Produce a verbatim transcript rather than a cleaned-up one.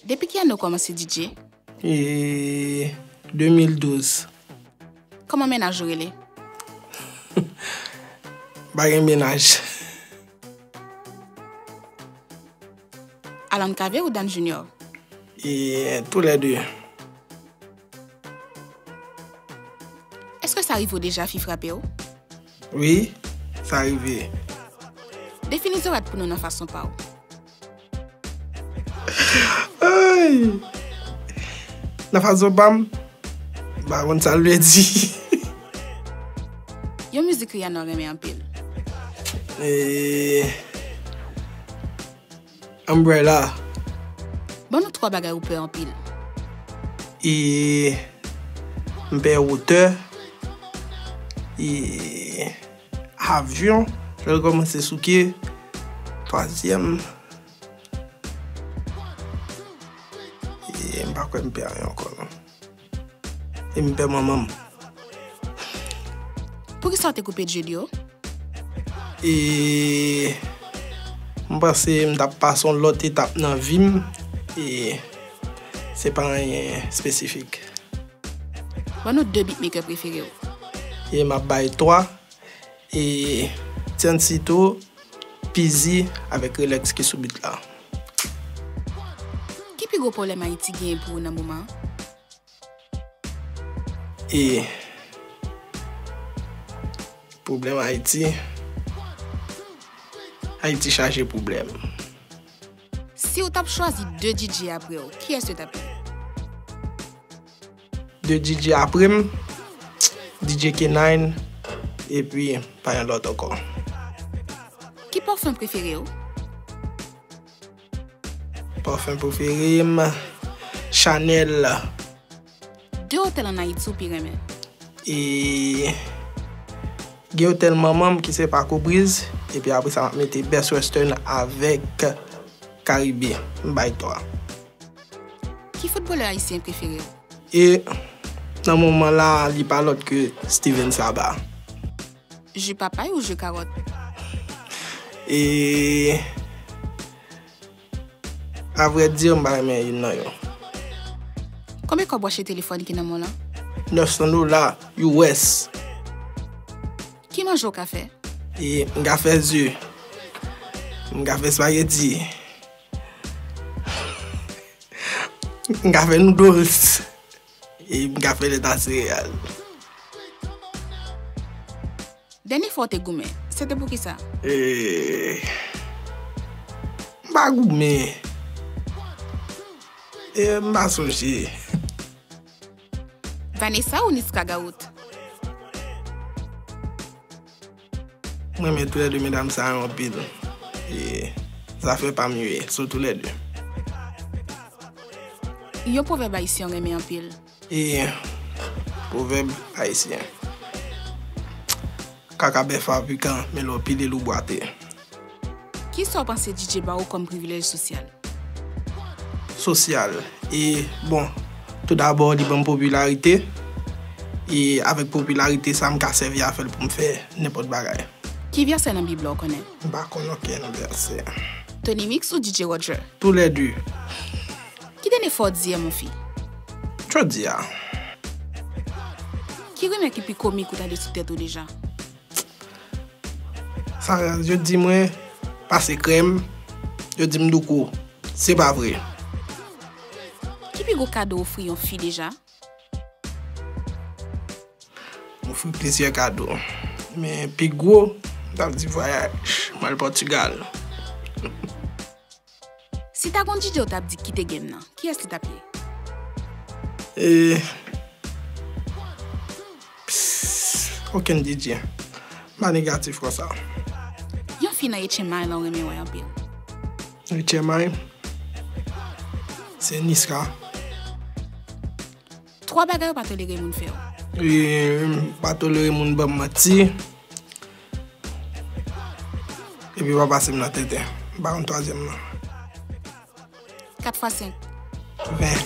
Depi ki ane w kòmanse D J? E, de mil douz. Kòman mennaj ou rele? Pa gen mennaj. Alan Cavé ou Dan Junior? E, tou lè de. Èske sa rive w deja fi frape w? Wi, sa rive. Defini zorat pou nou nan fason pa w. Ay! Nan fason pa m, m pa konn sa l vle di. Yon mizik Rihanna w renmen anpil? E, Umbrella. Ban nou twa bagay ou pè anpil. E, m pè wotè. E, avyon. Lè l kòmanse souke. Twazyèm. E, m pa kwè m pè anyen ankò, non. E m pè manman m. Poukisa w te koupe dread yo? E m panse m t ap pase yon lòt etap nan vi m. E se pa anyen espesifik. Ban nou de beatmaker prefere w. E m ap bay twa. E Tiancito, Pizzi avèk Relax ki sou beat la. Ki pi gwo pwoblèm Ayiti genyen pou ou nan moman an? E pwoblèm Ayiti, Ayiti chaje pwoblèm. Si w t ap chwazi de D J apre w, kiyès yo t ap ye? De D J apre m, D J K nine, epi pa gen lòt ankò. Ki pafen prefere w? Pafen prefere m, Chanel. De otèl ann Ayiti w pi renmen? E gen otèl manman m ki se Paco Breeze, epi apre sa m ap mete Best Western avèk Caribe. M bay twa. Ki foutbolè ayisyen prefere w? E nan moman la, li pa lòt ke Steven Saba. Ji papay ou ji kawòt? E, a vrè di, m pa renmen youn nan yo. Konbyen kòb w achte telefòn ki nan men w lan? Nèf san dola U S. Ki manje w ka fè? E, m ka fè ze. M ka fè espageti. M ka fè noodles. E m ka fè lèt a sereyal. Dènye fwa w te goumen, se te pou kisa? E, m pa goumen. E, m pa sonje. Vanessa ou Niska Garout? Mwen renmen toulède medam sa yo anpil. E zafè pa m yo ye, sou toulède. Yon pwovèb ayisyen w renmen anpil? E pwovèb ayisyen. Kaka bèf a pikan, men lè w pile l ou bwate. Kisa w panse D J ba ou kòm privilèj sosyal? Sosyal. E, bon, toudabò, li ban m popilarite. E avèk popilarite sa, m ka sèvi avè l pou m fè nenpòt bagay. Ki vèsè nan Bib la w konnen? M pa konn okenn vèsè. Tony Mix ou D J Roger? Toulède. Ki dènye fwa w di M, mon fi? Jodi a. Ki rimè ki pi komik ou tande sou tèt ou deja? Sa yo di mwen pase krèm, yo di m douko. Se pa vre. Ki pi gwo kado w ofri yon fi deja? M ofri plizyè kado. Men pi gwo, m t ap di vwayaj. M al Pòtigal. Si ta gon D J w t ap di kite game nan, kiyès li t ap ye? E, pss, okenn D J. M pa negatif konsa. Yon fi nan H M I la w renmen wè anpil? H M I, se Niska. Twa bagay ou pa tolere moun fè w. E, m pa tolere moun ban m manti. Epi pa pase m nan tenten. M pa konn twazyèm nan. Kat fwa senk. Ven.